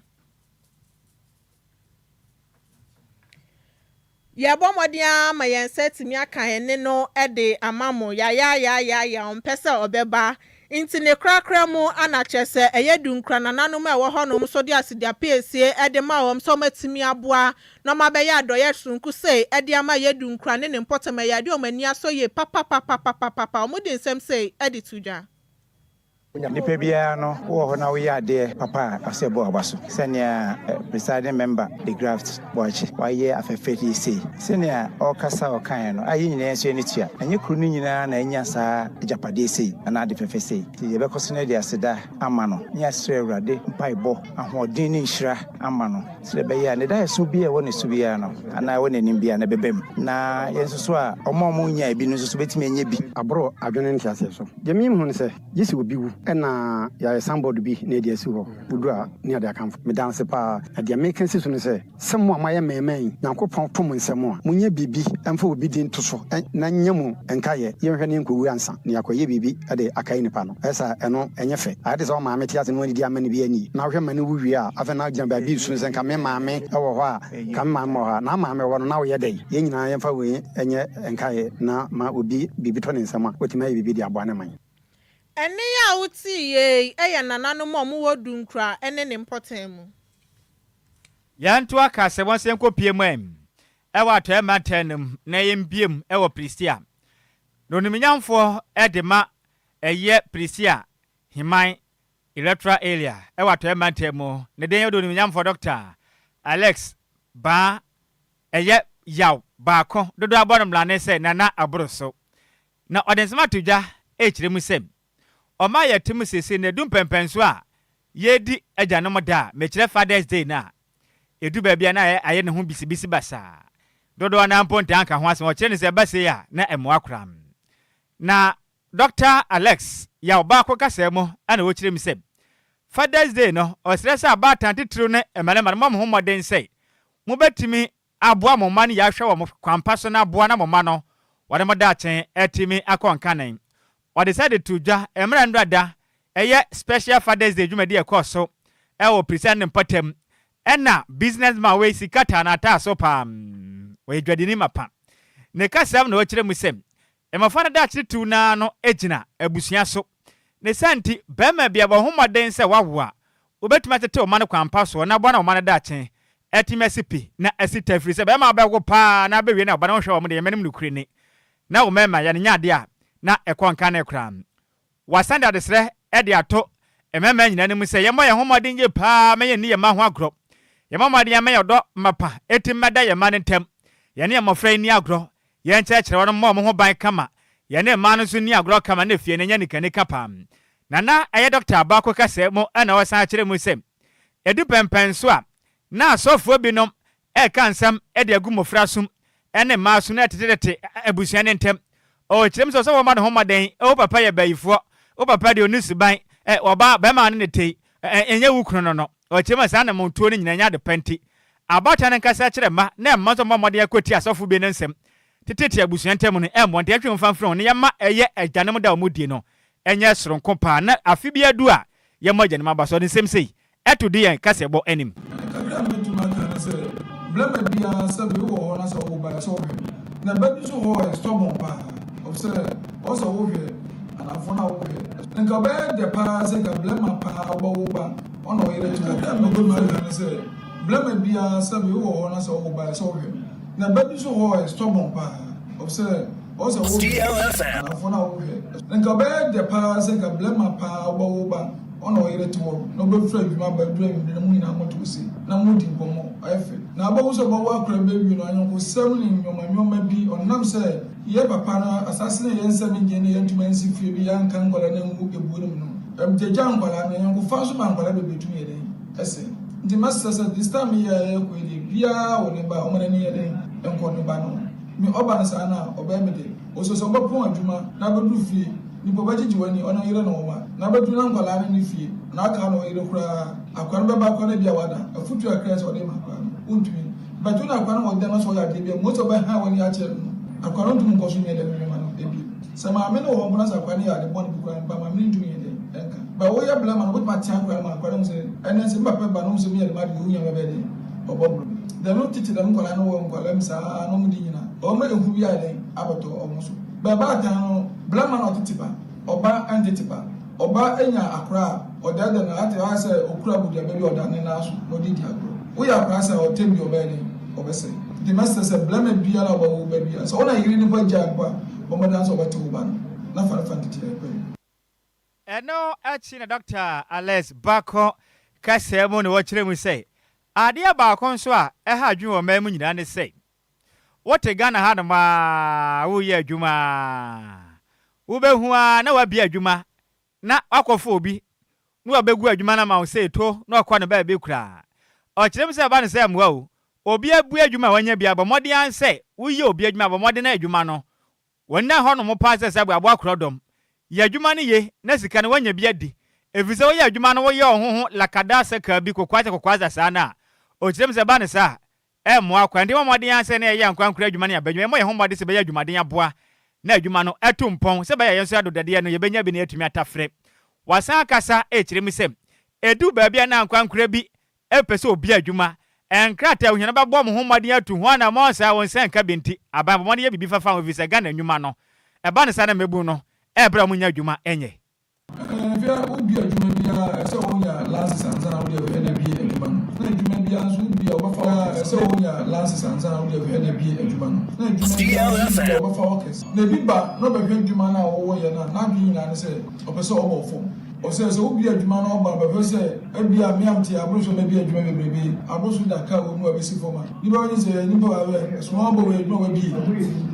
Yɛbɔ mmɔden ara ma yɛn nsa atumi aka ɛnne no de ama mo. Yayaayaayaya, ɔmpɛ sɛ ɔbɛba. Nti ne korakora mu ana kyerɛ sɛ ɛyɛ Dunkra nananom a ɛwɔ hɔnom nso de aseda piesie de ma wɔn sɛ wɔatumi aboa na wɔabɛyɛ adɔeɛ soronko sei de ama yɛ Dunkra ne ne mpɔtam. Ɛyɛ adeɛ a wɔn ani asɔ yie papapapapapapa. Wɔde nsɛm sei de to dwa. Nipa biara no, wowɔ hɔ na woyɛ adeɛ papa a, ɔsɛ ɛbɔ w'aba so. Sɛnea presiding member de Graft Boakye wayɛ afɛfɛ yi sei. Sɛnea ɔrekasa a ɔkaeɛ no, a yɛn nyinaa nso ani tua. Ɛnyɛ kuro no nyinaa na anya saa agyapadeɛ sei anaa ade fɛfɛ sei. Nti yɛbɛkɔ so na yɛde aseda ama no, na yɛasrɛ Awurade mpaebɔ, ahoɔden ne nhyira ama no. Sɛdeɛ ɛbɛyɛ a ne daeɛso biara a ɛwɔ ne so biara no, anaa ɛwɔ n'anim biara no, ɛbɛba mu. Na yɛn nso so a, wɔn a wɔnnyae bi no nso so bɛtumi anya bi. Aboro adwene ne nteaseɛ so. Deɛ mehu ne sɛ, gye sɛ obi wu na yɛayɛ signboard bi na yɛde asi hɔ, wodu a ne yɛde akamfo. Meda ase paa. Na deɛ meka si so ne sɛ, sɛ mo a moayɛ mmarima yi, Nyankopɔn to mo nsam a, monyɛ biribi mfa obi din nto so na nyɛ mo nkaeɛ. Yɛnhwɛ na yɛnkɔwu ansa na yɛakɔyɛ biribi de akae nipa no. Ɛyɛ saa a, ɛno ɛnyɛ fɛ. Ayɛ te sɛ wo maame te ase na woannidi amma no bi anni, na wohwɛ ma no wu wie a, afei na wogyina baabi resu sɛ, Nka me maame wɔ hɔ a, nka me maame wɔ hɔ a. Na wo maame wɔ hɔ no, na woyɛ dɛn? Yɛn nyinaa yɛmfa wei nyɛ nkaeɛ na ma obi biribi tɔ ne nsam a, watumi ayɛ biribi de aboa ne man. Ɛnne a wotee yei yɛ nananom a wɔwɔ Dunkwa ne ne mpɔtam mu. Yɛntoa kasɛbɔ nsɛm kɔpie mu ɛ wɔ Atɔeɛ Mantam no mu na yɛmbue mu wɔ Prestea. Na onimnyamfoɔ de ma ɛyɛ Prestea Heman Electoral Area wɔ Atɔeɛ Mantam mu. Ne din de Onimnyamfoɔ Dɔkta Alex Baa Ɛyɛ yaw baako dodoɔ abɔ no mmrane sɛ Nana Aboroso. Na ɔde nsɛm ato dwa rekyerɛ mu sɛ, Ɔma yɛte mu seesei na ɛdu mpɛnpɛnsoɔ a yɛredi agyanom da a, mekyerɛ Father's Day no a, ɛdu baabi a na ayɛ ne ho bisibisi basaa. Dodoɔ no ara mpo ntaa nka ho asɛm. Ɔkyerɛ no sɛ ɛba sei a, na ɛmmoa koraa. Na Dɔkta Alex Yaw Baako kasaa mu na ɔkyerɛ mu sɛ, Father's Day no, ɔsrɛ sɛ abaatan titiriw ne mmarima no mmɔ mo ho mmɔden sɛ mobɛtumi aboa mo mma no yie ahwɛ wɔn kwan pa so na aboa na mo mma no wɔde mo daakye atumi akɔ nkane. Ɔde saa de too dwa mmerɛ nnora da ɛyɛ Special Father's Day dwumadi a ɛkɔɔ so wɔ Prisia ne mpɔtam ɛna business man wei sika taa n'ataa so paa, ɔyɛ dwadini mapa. Ne kasam na ɔkyerɛ mu sɛ Mmofra no daakye titiriw no ara no gyina abusua so. Ne saa nti, barima biara bɔ ho mmɔden sɛ wawo a, obetumi atete ɔma no kwan pa so na aboa na ɔma no daakye atumi asi pi na asi ta efiri sɛ barima bɛwo paa na abewie na ɔba no nhwɛ wɔn de yɛn mma no mu nokorɛ ni na wo mmarima yɛ no nyɛ adeɛ a na ɛkɔ nkane koraa. Wɔasan de adesrɛ de ato mmarima nyinaa anim sɛ yɛmmɔ yɛn ho mmɔden yie paa ma yɛnni yɛn mma ho agorɔ. Yɛmmɔ mmɔden mma yɛn ɔdɔ mapa nti mmɛda yɛn mma no ntam. Yɛne yɛn mmɔfra nni agorɔ. Yɛnkyerɛkyerɛ wɔn mmɔ wɔn ho ban kama. Yɛne mmaa no nso nni agorɔ kama na fie no nyɛ nikanika paa. Na na ɛyɛ dɔkta baako kasaa mu na ɔsan kyerɛ mu sɛ, Ɛdu pɛnpɛn so a, na asɔfoɔ binom reka nsɛm de agu mmɔfra asom ne mmaa asom na ɛtetetete abusua no ntam. Ɔkyerɛ mu sɛ ɔsɛ wɔma ne ho mmɔden, wo papa yɛ bayifoɔ, wo papa deɛ ɔnni suban, ɔbaa, barima a ɔne no te yi, ɛnyɛ wo kunu no no. Ɔkyerɛ mu sɛ saa anammɔntuo no nyinaa nyɛ ade pa nti, abaatan no nkasa kyerɛ mma na mma nso mmɔ mmɔden akɔtie asɔfo bi no nsɛm tetete abusua ntam no ɛmmoa nti yɛntwe mfa mfiri ho na yɛmma ɛyɛ agyanom da a wɔdie no nyɛ soronko paa na afe biara du a yɛmmɔ agyanom aba so. Ɔde nsɛm sei to di yɛn kaseɛbɔ anim. Kakra a mɛtumi aka ne sɛ, blɛma biara sɛ bi wowɔ hɔ na sɛ wowo ba ɛsɛ wohwɛ. Na ba bi nso wɔ hɔ a ɔyɛ stubborn paa, ɔfisɛ ɔwɔ sɛ wohwɛ anaafoɔ no a wohwɛ. Nka ɔbɛyɛ dɛ paa sɛ nka blɛma paa wobɛwo ba ɔna ɔyere to. Kakra a mɛtumi aka ne sɛ, blɛma biara sɛ bi wowɔ hɔ na sɛ wowo ba ɛsɛ wohwɛ. Na ba bi nso wɔ hɔ a ɔyɛ stubborn paa, ɔfisɛ ɔwɔ sɛ wohwɛ anaafoɔ no a wohwɛ. Nka ɔbɛyɛ dɛ paa sɛ nka blɛma paa wobɛwo ba. Ɔna ɔyere te hɔ na ɔbɛfiri adwuma aba aduru anwummere na mo nyinaa mote ose na moredi nkɔmmɔ, ɔyɛ fɛ. Na wobɛhu sɛ ɔbɛwo akora bi awie no, ayɔnkosɛm ne nnoɔma nnoɔma bi, ɔnam sɛ yɛ papa no asase no a yɛn nsam nyɛ na yɛntumi ansi fie bi anka nkwadaa no angu ebuo no mu no, ɛgyagya nkwadaa no, ayɔnkofa nso ma nkwadaa bebree tumi yɛ dɛn? Ɛsɛe. Nti mɛsrɛ sɛ this time yi a yɛrekɔ yi deɛ, biara wɔ ne ba a, ɔma n'ani nyɛ dɛn? Nkɔ ne ba no ho. Me ɔba no saa no a, ɔbɛyɛ me dɛ. Ɔsɛ sɛ ɔbɛpɔn adwuma na abɛduru fie. Nipa ɔbɛgyegye w'ani, ɔne ɔyere na wɔba. Na abɛduru na nkwadaa no nni fie, na aka ɔne ɔyere koraa. Akwadaa no bɛba koraa na ebia wada. Afutuo a Christ ɔde ma akwadaa no, wontumi. But wo ne akwadaa no wɔ dan na sɛ ɔyɛ adeɛ bi a, most ɔbɛhan w'ani akyerɛ no no, akwadaa no ntumi nkɔ so nyɛ dɛm nneɛma no bio. Sɛ maame no wɔ hɔ mpo na sɛ akwadaa no yɛ ade bɔne bi koraa mpo a, maame no ntumi nyɛ dɛn nka. But woyɛ blɛma no, wobɛtumi atea akwadaa no ma akwadaa no ahu sɛ, ɛnnɛ sɛ me papa ba no, ɔhu sɛ meyɛ dɛm ade yi, ɔhu nyame bɛyɛ dɛn? Ɔbɔ bro. Dɛm no tete dɛm nkwadaa no wɔ nkwadaa mu saa na wɔde nyina. Wɔma ehu bi ayɛ dɛn abɛtɔ wɔn so. But baatan no, Blɛma na ɔtete ba, ɔba ntete ba. Ɔba nya akora a, ɔdɛɛdɛ no ate ayɛ sɛ okura aboduaba bi a ɔda ne nan so na ɔde di agorɔ. Woyɛ akora saa a, ɔtɛm bi ɔbɛyɛ dɛn? Ɔbɛsɛe. Nti mɛsrɛ sɛ blɛma biara a ɔbɛwo wo ba biara, sɛ wo na yere no mpo agyae mpo a, bɔ mmɔden ara sɛ ɔbɛte wo ba no na fa no fa nteteeɛ pa mu. Ɛno akyi na Dɔkta Alex Bako kasaa mu na ɔkyerɛ mu sɛ, adeɛ baako nso a ɛha adwene wɔ ɔman mu nyinaa ne sɛ, Wote Ghana hanom a woreyɛ adwuma a, wobɛhu ara na woabue adwuma na woakɔfa obi na wabɛgu adwuma no ama wo sɛ to na ɔkɔ ne baabi koraa. Ɔkyerɛ mu sɛ ɛba no sɛ mmoa o, obi abue adwuma a wanya bi a, bɔ mmɔden ara sɛ woyɛ obi adwuma a, bɔ mmɔden na adwuma no Wɔnna hɔnom paa sɛ sɛ aboa korɔdɔm. Yɛ adwuma no ye na sika no woanya bi adi. Efisɛ woyɛ adwuma no woyɛ wo ho ho lakada sɛkaa bi kokoadza kokoadza saa no a, ɔkyerɛ mu sɛ ɛba no saa a, ɛmmoa koraa. Enti yɛmmɔ mmɔden ara sɛ na yɛyɛ ankorankoro adwuma ne abadwuma. Yɛmmɔ yɛn ho mmɔden sɛ yɛbɛyɛ adwumaden aboa na adwuma no atu mpɔn sɛ ɛbɛyɛ a yɛn nso yɛn adodɔdeɛ no yɛbɛnya bi na yɛatumi atafere. Wɔasan akasa rekyerɛ mu sɛ ɛduu baabi a na ankorankoro bi pɛ sɛ obia adwuma, nkrataa a ohia no bɛbɔ mo ho mmɔden atu ho anammɔn saa wo nsa nka bi nti aban bɔ mmɔden yɛ biribi fa fa ho efisɛ Ghana nnwuma no ɛba no saa na mmabun no ɛbrɛ a wɔn nya adwuma nyɛ. Ɛhwɛ wobia adwuma biara a ɛsɛ wonya lances ansa na wode ɛde abie adwuma no na adwuma biara nso wobia wobɛfa workers ɛsɛ wonya lances ansa na wode ɛde abie adwuma no na adwuma biara nso wobia wobɛfa workers na ebi ba na ɔbɛhwɛ adwuma no a wowɔ yɛ no a n'adwene nyinaa ne sɛ ɔpɛ sɛ ɔbɔ wo fam. Ɔsɛ sɛ wobue adwuma na ɔba bɛhwɛ sɛ ebia me a mete aboro so mabue adwuma bebrebe, aboro so da car wɔ mu a bɛsi fam a, nnipa bɛgye sɛ nnipa wɔ small boy wɔ adwuma wabue.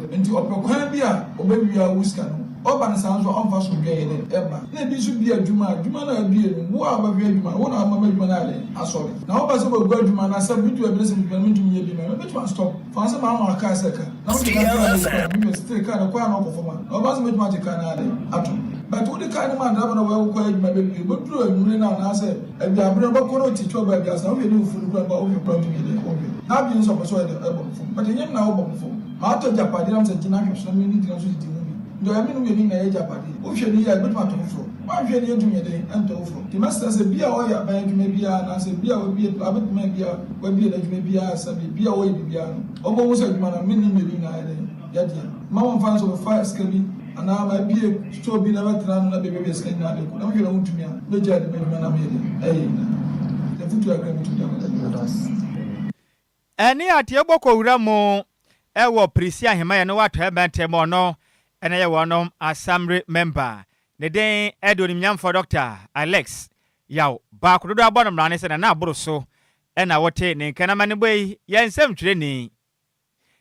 Nti ɔpɛ kwan bi a ɔbɛwia wo sika no. Ɔba no saa nso a ɔmfa asomdwoeɛ nyɛ dɛn ɛmma. Na ebi nso bue adwuma a, adwuma no a abue no, wo a wobɛhwɛ adwuma no, wo na woma adwuma no ayɛ dɛn asɔre. Na woba sɛ wobɛgu adwuma no a, sɛ medu baabi na sɛ medwuma no mentumi nyɛ bi ma, mɛtumi astop. Fa sɛ maa wɔn kaa sɛ ka na wode ka kaa no kura mi still kaa no kɔ a na ɔkɔ fam a na ɔba sɛ mɛtumi agye kaa no ade ato but wode kaa no ma driver na wɔyɛ wokɔ adwuma bɛwie bɛduru anwumere no anaasɛ awiabere no bɛkɔ na ɔti twɛ baabi asa wohwɛ ne mfu no kura mpa wohwɛ kura ntumi de wohwɛ na adwene sɛ ɔpɛ sɛ ɔyɛ dɛ ɛbɔ no fam but ɛnyɛ me na wobɔ me fam maatɔ agyapadeɛ na mesɛ gyina hwɛ so na mene gyina so didi ho bi nti ɔyɛ me no mmienu nyinaa yɛ agyapadeɛ wohwɛ ne yie a ɛbɛtumi atɔ foforɔ woanhwɛ ne yie ntumi yɛ dɛn ɛntɔ foforɔ nti mɛsrɛ sɛ bi a ɔyɛ aban adwuma biara anaasɛ bi a wabie private man bi a Wabue n'adwuma biara sɛ baabi a wɔyɛ biribiara no, ɔbɔ hu sɛ adwuma no, me ne mmienu nyinaa yɛ dɛn? Yɛ dea. Mma wɔmfa no sɛ wɔfa sika bi anaa mabue store bi na mɛtena ano na baabi a sika nyinaa de kɔ na mehwɛ na wontumi a, mɛgyae de m'adwuma no a meyɛ dɛn? Ɛyɛ nyinaa. Nti afotu kakra a mɛtumi de ama no. Ɛne ateɛ bɔ kɔwura mu wɔ Prisia Ahemman no atɔeɛ mmɛntɛm ɔno na ɛyɛ wɔnom asamre mɛmba. Ne din de Onimnyamfoɔ Dɔkta Alex Yaw baako dodoɔ abɔ no mmara ne sɛ Nana Aboro so na wote ne nka na amanebɔ yi yɛ nsɛmtwerɛni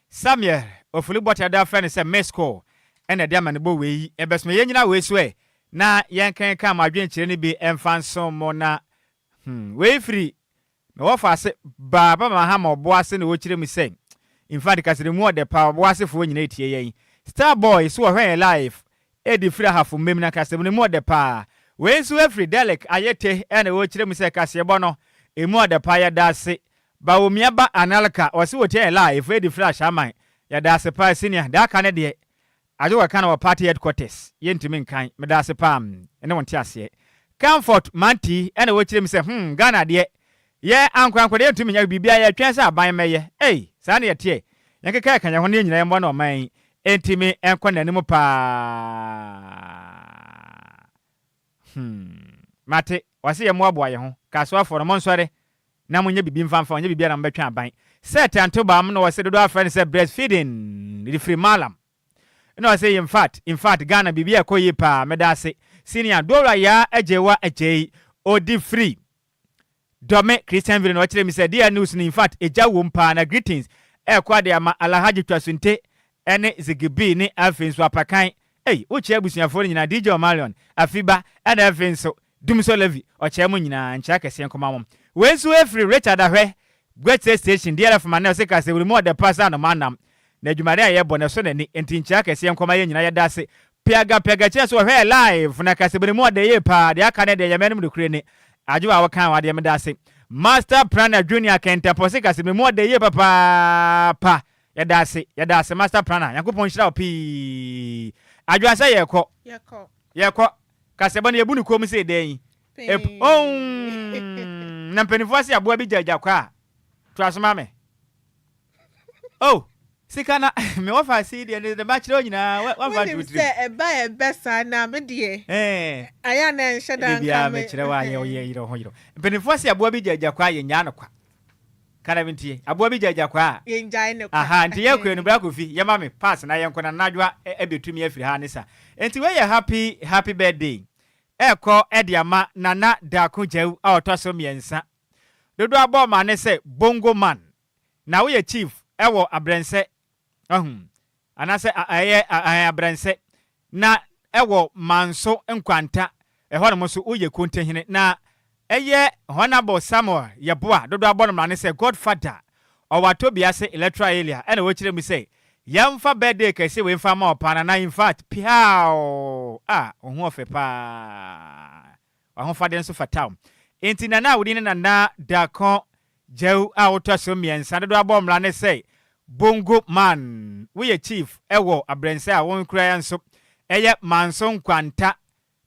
Samuel Ofuli Boateng a frɛ no sɛ Miss Call na ɛde amanebɔ wei bɛsoma. Yɛnnyina wei so ɛ na yɛnkenkan mo adwenkyerɛ no bi mfa nsom mo na hmm wei firi. Me wɔfa ase baa Papa Mahama ɔboase na ɔkyerɛ mu sɛ infact kasɛde mu ɔdɛ paa ɔboasefoɔ nyina ɛtie yɛn. Star boy so ɔhwɛ yɛn live ɛdi firi ahafo mmam na kasɛm no mu ɔdɛ paa. Wei nso ɛfiri Derlick Ayete na ɔkyerɛ mu sɛ kaseɛbɔ no ɛmu ɔdɛ paa yɛdaase. Bawumia ba Analka ɔse ɔtie yɛn live ɛdi firi Ashaiman yɛdaase paa senior deɛ aka no deɛ Adze wɔka no wɔ party headquarters yɛntumi nkan. Medaase paa ne wo nteaseɛ. Comfort Manti ɛna wɔkyerɛ mu sɛ hmm Ghana deɛ yɛ ankorankoro deɛ yɛntumi nyɛ biribiara yɛtwɛn sɛ aban mmɛyɛ ei saa na yɛteɛ yɛnkeka yɛka yɛn ho na yɛn nyinaa yɛmmoa na ɔman yi ntumi nkɔ n'anim paa hmm mate wɔse yɛmmoaboa yɛn ho Kasoafoɔ no monsɔre na monyɛ biribi mfa mfa ho, nyɛ biribiara na mobɛtwe aban. Sɛ Tantobam na wɔse dodoɔ afrɛ no sɛ breastfeeding de firi Mallam. Ɛna ɔse infact, infact Ghana biribi ɛkɔ yie paa, medaase. Senior Dora Yaa Agyewa Agyei ɔdi firi Dome Christian Village na ɔkyerɛ mi sɛ DR News no infact egya wom paa na greetings ɛkɔ ade ama Alhaji Twasunte ɛne Ziggy ne afei nso Apakan ei wokyia abusuafoɔ no nyinaa DJ Omalion, Afiba ɛna afei nso Dumsor Levy, ɔkyɛɛ mo nyinaa, nkyerɛ akɛseɛ nkɔma mo. Wei nso ɛfiri Richard Ahwɛ, Guetire Station, DRF Manel se kasa wura mu ɔdɛ pa sɛ anomaa nam, na adwumaden a yɛbɔ no ɛsɔ n'ani, enti nkyerɛ akɛseɛ nkɔma yɛn nyinaa, yɛda ase. Piaga Piaga kyerɛ sɛ ɔhwɛɛ live, na kasa wura mu ɔdɛ yie paa, deɛ aka no deɛ Nyame anim nokorɛ ni. Adwoa a wokaa w'adeɛ meda ase. Master Planner Junior Kentɛpɔ se kasa wura mu ɔdɛ yie papaapa, yɛda ase, yɛda ase Master Planner, Nyankopɔn nhyira wo pii. Adwoa sɛ yɛkɔ. Yɛkɔ. Kasɛbɔ no yɛbu no komm sei dɛn yi? Ep omm Na mpanimfoɔ se aboa bi gya agya kwa a, toa so ma me. Oh, sika na me wɔfa ase yi deɛ ne de makyerɛ wo nyinaa wamfa nto wo tirim. Wonim sɛ ɛba ɛbɛ saa na me deɛ ayɛ a na ɛnhyɛ da nka me. Ebi mekyerɛ wo a yɛ yɛ yerɛ ho yerɛ. Mpanimfoɔ se aboa bi gya agya kwa a yɛnyaa no kwa. Ka na mentie. Aboa bi gya agya kwa a. Yɛngyae no kwa. Aha, nti yɛkɔ enu bra Kofi, yɛma me pass na yɛnkɔ na Nadwoa ɛbɛtu me afiri ha ne sa. Nti wei yɛ happy happy birthday ɛkɔ de ama Nana Darko Gyau a ɔtɔ so mmiɛnsa. Dodoɔ abɔ ma ne sɛ Bongo Man. Na woyɛ chief ɛwɔ Abrɛnsɛ Wahu? Anaasɛ a, ɛyɛ a, ɛɛ, abrɛnsɛ. Na ɛwɔ Manso Nkwanta, ɛhɔnom nso woyɛ Kontehene. Na ɛyɛ Honourable Samuel Yeboah, dodoɔ abɔ no mmara ne sɛ Godfather, ɔwɔ Atobiase Electoral Area, ɛna ɔkyerɛ mu sɛ, yɛmfa birthday kɛseɛ wei mfa mma wo paa Nana, in fact, piaaww, ah, wo ho ɔfɛ paa. W'ahofade nso fata wo. Enti Nana a wo din ne Nana Darko Gyau a wotɔ so mmiɛnsa dodoɔ abɔ mmara ne sɛ Bongo Man. Woyɛ Chief wɔ Abrɛnsɛ a wo koraa nso ɛyɛ Manso Nkwanta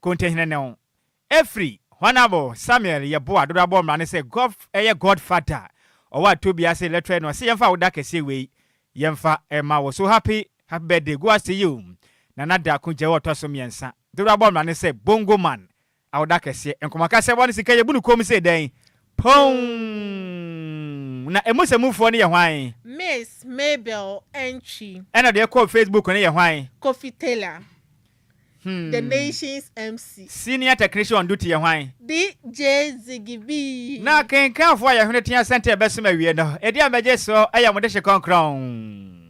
Kontehene ne wo. Ɛfiri Honourable Samuel Yeboah dodoɔ abɔ mmara ne sɛ Gov ɛyɛ Godfather ɔwɔ Atobiase Electoral no ɔse yɛmfa wo da kɛseɛ wei yɛmfa mma wo. So happy happy birthday go out to you Nana Darko Gyau a ɔtɔ so mmiɛnsa. Dodoɔ abɔ mmara ne sɛ Bongo Man awoda kɛseɛ nkɔmɔ akasɛ bɔ no sika yɛbu no komm sei dɛn Poonn Na emu sɛ mufoɔ no yɛ hwan? Miss Mabel Antwi. Ɛna deɛ ɛkɔɔ Facebook no yɛ hwan? Kofi Taylor, The Nation's MC. Senior Technician on duty yɛ hwan? DJ Ziggy B. Na akenkanfoɔ a yɛhwene tea sɛnte ɛbɛsom awie no, ɛdi a mɛgye so yɛ mo dehye kɔnkrɔn.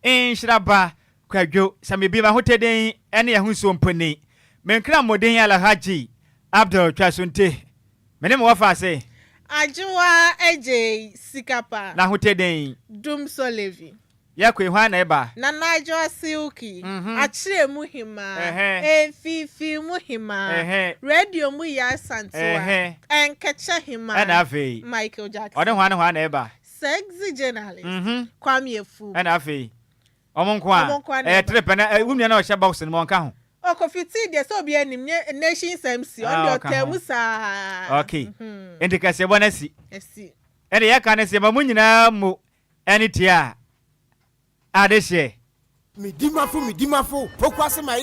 Nhyira ba Kwadwo sɛ me bi m'ahotɛden ne ɛho nsuo mpo ni. Me nkra mmɔden Alhaji Abdul Twasonte me ne me wɔfa ase. Adwoa Adjei Sikapa. N'ahotɛden. Dumsor Levy. Yɛkɔ yi hwan na ɛba? Nana Adwoa Silky. Akyerɛ mu hemaa. Mfimfini mu hemaa. Radio mu Yaa Asantewaa. Nkɛkyɛ hemaa. Ɛna afei. Michael Jackson. Ɔne hwan ne hwan na ɛba? Sexy journalist. Kwame Afu. Ɛna afei. Ɔmo nko a. Ɔmo nko a na Ɛyɛ ɛba. trip ɛna ɛ, wo nua na ɔhyɛ box no mu ɔnka ho. Oh Kofi Tee deɛ sɛ obiara nim nye Nations MC ɔno Ah, deɛ ɔka ɔtaa ho. mu saa. Okay. Nti kaseɛbɔ no asi. Asi. Ɛne yɛka ne sɛ yɛma mo nyinaa mo ɛne tie a adehyeɛ. Medimafo medimafo pokuase mayere.